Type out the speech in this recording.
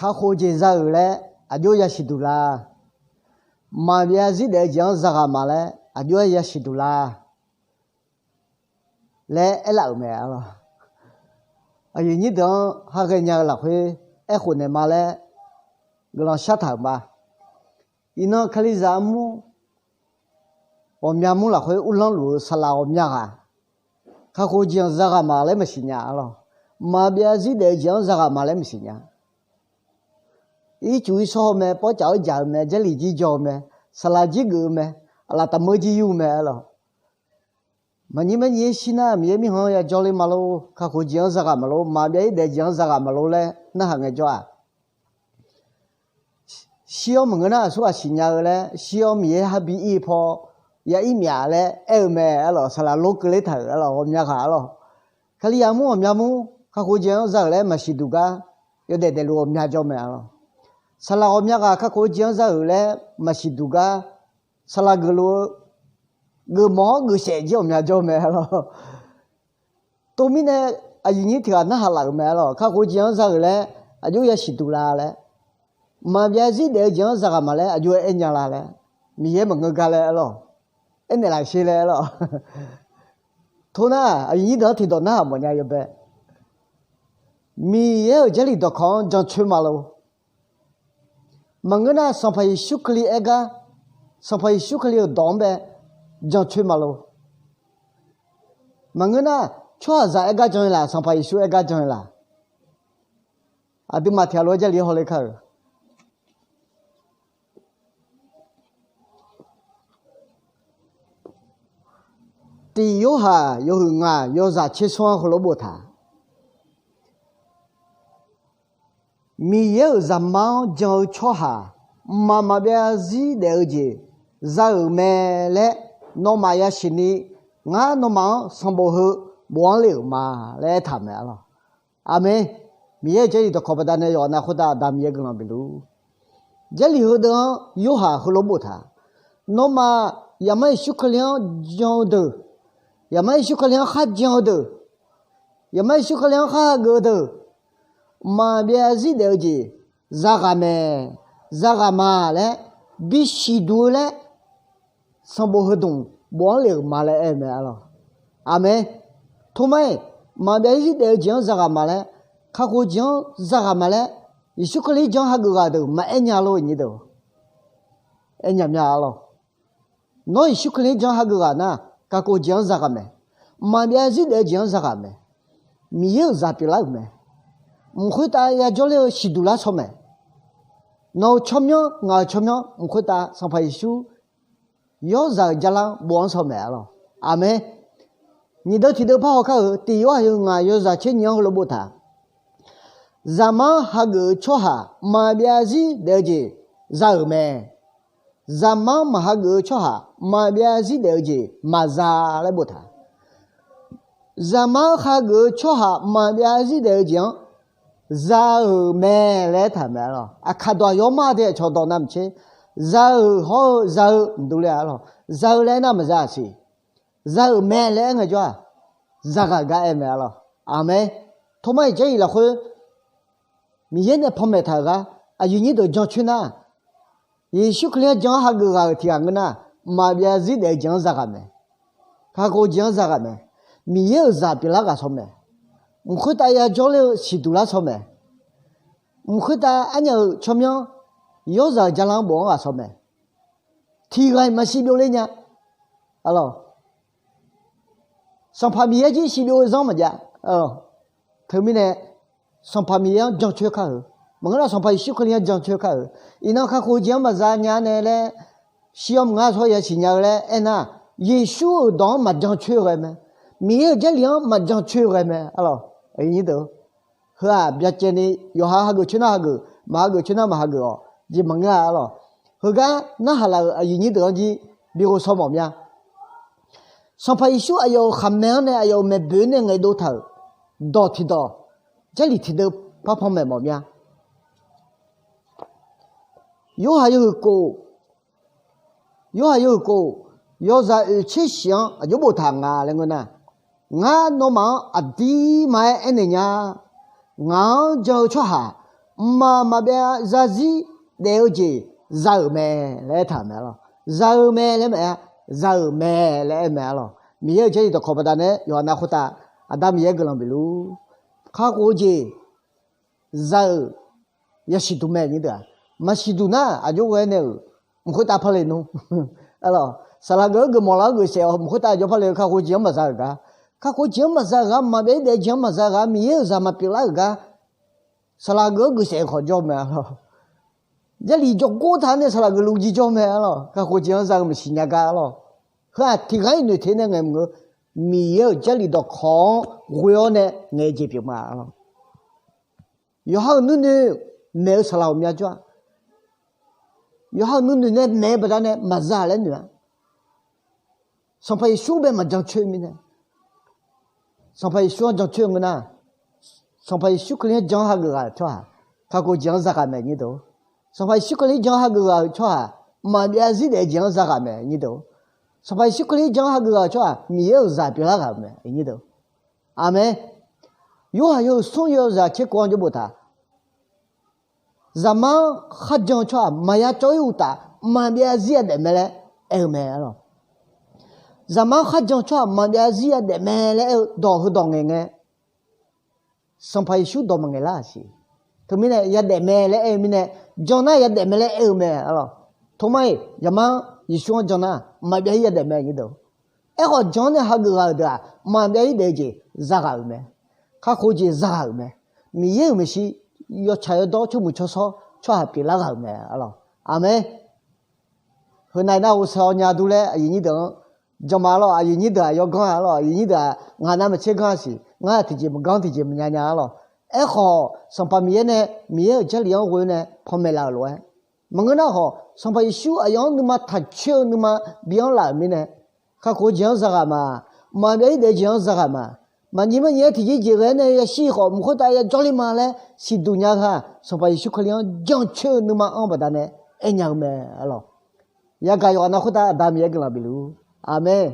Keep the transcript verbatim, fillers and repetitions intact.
Kakhof jeq za-euq laer aqjox yasiq duq la? Maqbyav zir daef-eu jeq-anr zaghaq ma laer aqjox-aer yasiq duq la? laer aerlaf-euq mae arlawq. Aqyuif nyir deuq-anr ha ghaenya-eu lafkhoer aerkhof naeq ma laer guiqlanq shartaq-euq ma. Iqnan Kalizaq armur ghawqmya mur lafkhoer uvlanr luf-eu saqlaq ghawqmya ghaq, kakhof jeq-anr zaghaq ma laer maqsiq nya arlawq. Maqbyav zir daef-eu jeq-anr zaghaq ma laer maqsiq nya. Ircuf irsawr-eu mae, pawrcaf-eu jaq-eu mae, jarlif jir jaw-eu mae, saqlaq jir geuf-eu mae, aqlaf taqmeur jir yur-eu mae arlawq. Maqnyir marnyir-aer shir nar, Miqyaer mirkhanq-anr yajawr ler ma lor, kakhof jeq-anr zaghaq ma lor, maqbyav zir daef jeq-anr zaghaq ma lor laer narhaq ngaejawr-aq, shir-awr maqngeur nar aqsurghaq siqnya-eu laer, shir-awr Miqyaer harbi ir paw ya ir myaf laer aer-eu mae arlawq. Saqlaq lor keuvler taq-euq arlawq, ghawqmya ghaq arlawq. Kalizaq mur ghawqmya mur kakhof jeq-anr za-euq laer maqsiq duq gar yawdaef daefluf ghawqmya jawr mae arlawq. Saqlaq ghawqmya ghaq kakhof jeq-anr za-euq laer maqsiq duq gar saqlaq geufluf-eu geufmawf-awr geufshaef jir ghawqmya jawr mae arlawq. Tov mirnae aqyuif nyir tiq ghaq narhaq laf-euq mae arlawq. Kakhof jeq-anr za-euq laer aqjox yasiq duq la laer, maqbyav zir daef-eu jeq-anr zaghaq ma laer aqjox-aer aer nya la laer, Miqyaer maqngeur gar laer arlawq, aernaeq laf sher laer arlawq. Tov nar aqyuif nyir deuq-anr tiqdawq narhaq mawfnya yawbae. Miqyaer-euq jarlif dawqkawq-anr jancoer ma lor. Maqngeur nar Sanqpaq Yeqsur Kali aer gar, Sanqpaq Yeqsur Kali-euq dawq-anr bae jancoer ma lor. Maqngeur nar tsawrhaqzaq aer gar jan-eu laq, Sanqpaq Yeqsur aer gar jan-eu laq. Aqduimaf tiq ghaq lof-aer jarlif hawler kar-euq. Tiq Yorhaq yawhuiq ngaq yawzaq tser smr-anr heulof boftaq, Miqyaer-euq Zaqmar-anr jan-eu tsawrhaq mqmaq maqbyav zarzir daef-eu jeq za-euq mae laer nawmaf yasiq ni, ngar nawmaf-anr sanqbof heu bofanr le-euq ma laer aertaq mae arlawq. Aqmeq. Miqyaer-euq jarlif dawqkawq baqdanae yawqha nav khoertav Aqda Miqyaer guiqlanq bif luf-ur. Jarlif heudeuq-anr Yorhaq heulof boftaq, nawmaf Zaqmar Yeqsur Kali-anr jan-eu deuq, Zaqmar Yeqsur Kali-anr khar jan-eu deuq, Zaqmar Yeqsur Kali-anr khar hageuf-eu deuq, mqmaq maqbyav zarzir daef-eu jeq zaghaq mae, zaghaq ma laer bisiq duq-eu laer sanqbof heudmq bofanr le-euq ma laer aer-eu mae arlawq. Aqmeq. Tov mar-iq, mqmaq maqbyav zarzir daef-eu jeq-anr zaghaq ma laer, kakhof jeq-anr zaghaq ma laer Yeqsur Kali-anr jan hageuf ghaq deuq maqaer nya lor, nyir deuq. Aer nya mya arlawq. Nawr Yeqsur Kali-anr jan hageuf ghaq nar, kakhof jeq-anr zaghaq mae, mqmaq maqbyav zarzir daef-eu jeq-anr zaghaq mae, Miqyaer-euq zaq pyeuflar-euq mae, mq khoertav yajawr ler-eu siqduq lar shaw mae. Nawq-euq tsawrmyanr ngaq-euq tsawrmyanr mq khoertav Sanqpaq Yeqsur yawrzaq-euq jarlar-anr bofanr shaw mae arlawq. Aqmeq. Nyiq deuv tiq deuv parhaw kar-euq Tiq Yorhaq yawhuiq ngaq yawzaq tser nyiq-anr heulof boftaq, Zaqmar-anr hageuf-eu tsawrhaq mqmaq maqbyav zarzir daef-eu jeq za-euq mae. Zaqmar-anr maqhageuf-eu tsawrhaq mqmaq maqbyav zarzir daef-eu jeq maqza laer boftaq, Zaqmar-anr hageuf-eu tsawrhaq mqmaq maqbyav zarzir daef-eu jeq-anr za-euq mae laer aertaq mae arlawq. Aqkaq dawq aqyawf mar de aqcawq dawq navmaqtser, za-euq hawr-eu za-eu mqdmq ler arlawq. Za-eu laer aernar maqza-aq siq. Za-euq mae laer aer ngaejawr-aq, zaghaq gar aer mae arlawq. Aqmeq. Tov mar-iq jarlif lafkhoer Miqyaer nae panmaeq taq-euq gar aqyuif nyir deuq jancoer nar, Yeqsur Kali-anr jan-anr hageuf ghaq-euq tiq ghaq ngeur nar, mqmaq maqbyav zarzir daef-eu jeq-anr zaghaq mae, kakhof jeq-anr zaghaq mae, Miqyaer-euq zaq pyeuflar ghaq shaw mae, mq khoertav yajawr ler-eu siqduq lar shaw mae, mq khoertav arnyaf-euq tsawrmyanr yawrzaq-euq jarlar-anr bofanr ghaq shaw mae, tiq ghaq-iq maqsiq byov ler nya arlawq. Sanqpaq Miqyaer jir siq byov-eu zanr maqjav. Teumirnae Sanqpaq Miqyaer-anr jancoer kar-euq, maqngeur nar Sanqpaq Yeqsur Kali-anr jancoer kar-euq, iqnan kakhof jeq-anr maqza nya nae laer shir-awr maqngar tsawrhaq yasiq nya-eu laer aernar, Yeqsur-euq dawq-anr maqjancoer-eu ghae mae, Miqyaer-euq jarlif-anr maqjancoer-eu ghae mae arlawq. Heu-aq byacaevni yawqha hageuf coer nar hageuf, maqhageuf coer nar maqhageuf-awq jeq maqngeur-a arlawq. Heugar narhaq laf-euq aqyuif nyir deuq-anr jir bi ghovshaw mawf mya. Sanqpaq Yeqsur aqyawf-euq khaqmae-anr nae aqyawf-euq maeqboeq nae ngaeqdov taq-euq dawq tiqdawq, jarlif tiqdeuv parpan maeq mawf mya. Yorhaq yawhuiq kof, Yorhaq yawhuiq kof, yawzaq oeq tser shif-anr aqjox boftaq nga laer ngeur nar, ngar nawmaf-anr aqdirma-aer aernaeq nya. Ngaq-anr jan-eu tsawrhaq Mqmaq maqbyav zarzir daef-eu jeq za-euq mae laer aertaq-euq mae arlawq. Za-eu mae laer maqaer, za-euq mae laer aer-eu mae arlawq. Miqyaer-euq Jarlif dawqkawq baqdanae yawqha nav khoertav Aqda Miqyaer guiqlanq bifluf. Kakhof-eu jeq za-euq yasiq duq mae nyir deuq-aq. Maqsiq duq nar aqjox ghae nae-euq mq khoertav pale nmr. Arlawq, saqlaq geuf-anr geufmawf laf-anr geuf saef-awq mq khoertav jawr pale-eu kakhof jeq-anr maqza-euq gar. Kakhof jeq-anr maqza-euq ghaq, maqbyav-ir daef-eu jeq-anr maqza-eu ghaq, Miqyaer-euq zaq maqpyeuf lar-euq gar. Saqlaq geuf-anr geuf saef-eu khawf jawr mae arlawq. Jarlif jawrgor taq-anr nae saqlaq geufluf jir jawr mae arlawq. Kakhof jeq-anr za-eu maqsiq nya gar arlawq. Heu-aq tiqghaq-ir noeqte nae ngaeq mq-eu, Miqyaer-euq Jarlif dawqkawq-anr ghoe-awr nae ngaeq-eu jeq pyeuf ma arlawq. Yawqha-euq nuinoeq maeq-eu saqlaq ghawqmya jawr-a. Yawqha-euq nuinoeq nae maeq-eu baqdanae maqza laer noeq-a. Sanqpaq Yeqsur bae maqjan coer-eu mirnae, Sanqpaq Yeqsur-anr jan coer-eu ngeur nar, Sanqpaq Yeqsur Kali-anr jan-anr hageuf ghaq-euq tsawrhaq kakhof jeq-anr zaghaq mae nyir deuq. Sanqpaq Yeqsur Kali jan-anr hageuf ghaq-euq tsawrhaq maqbyav zarzir daef jeq-anr zaghaq mae nyir deuq. Sanqpaq Yeqsur Kali jan-anr hageuf ghaq-euq tsawrhaq Miqyaer-euq zaq pyeuflar ghaq-euq mae nyir deuq. Aqmeq. Yorhaq yawhuiq smr yawzaq tserkov-anr jawr boftaq, Zaqmar-anr kharjan-eu tsawrhaq maqya cawv-ir uqtaf maqbyav zarzir yadaef mae laer aer-eu mae arlawq. Zaqmar-anr kharjan-eu tsawrhaq maqbyav zarzir yadaef mae laer aer-eu dawq heudawq ngaeq ngae, Sanqpaq Yeqsur dawq maqngaeq lar-aq siq. Teumirnae yadaef mae laer aer-eu mirnae, jan nar yadaef mae laer aer-eu mae arlawq. Tomar-iq Zaqmar-anr Yeqsur-anr jan nar maqbyav-ir yadaef mae nyir deuq. Aerkhawf jan-anr nae hageuf ghaq-euq deuq-aq maqbyav-ir daef-eu jeq zaghaq-euq mae. Kakhof jeq zaghaq-euq mae. Miqyaer-euq maeqshi yawtsaq yawdawr tsawrmuiq tsawrshawr tsawrhaq pyeuflar ghaq-euq mae arlawq. Aqmeq. Heunav nar-eu shaq-awr nya dur laer aqyuif nyir deuq-anr jan ma arlawq. Aqyuif nyir deuq-aq yawganr-a arlawq. Aqyuif nyir deuq-aq ngaq nar maqtser ganr-a siq. Ngar tiqjeq maqganr tiqjeq maqnya nya arlawq. Aerkhawf Sanqpaq Miqyaer nae Miqyaer-euq Jarlif-anr ghoe-awr nae panmaeq laf-euq lof-aer, maqngeur nar khawf Sanqpaq Yeqsur aqyawf-anr nuima taq coer-eu nuima bi-anr laf-euq mirnae, kakhof-eu jeq-anr zaghaq ma. Maqbyav-ir daef-eu jeq-anr zaghaq ma. Maqnyif maqnyif-aer tiqjeq jeq ghae-aer nae yashir khawf mq khoertav yajawr ler ma laer siqduq nya-eu ghaq, Sanqpaq Yeqsur Kali-anr jan coer-eu nuima-anr baqdanae aernya-eu mae arlawq. Yagaq yawqghaq nav khoertav Aqda Miqyaer guiqlanq bifluf-ur. Aqmeq.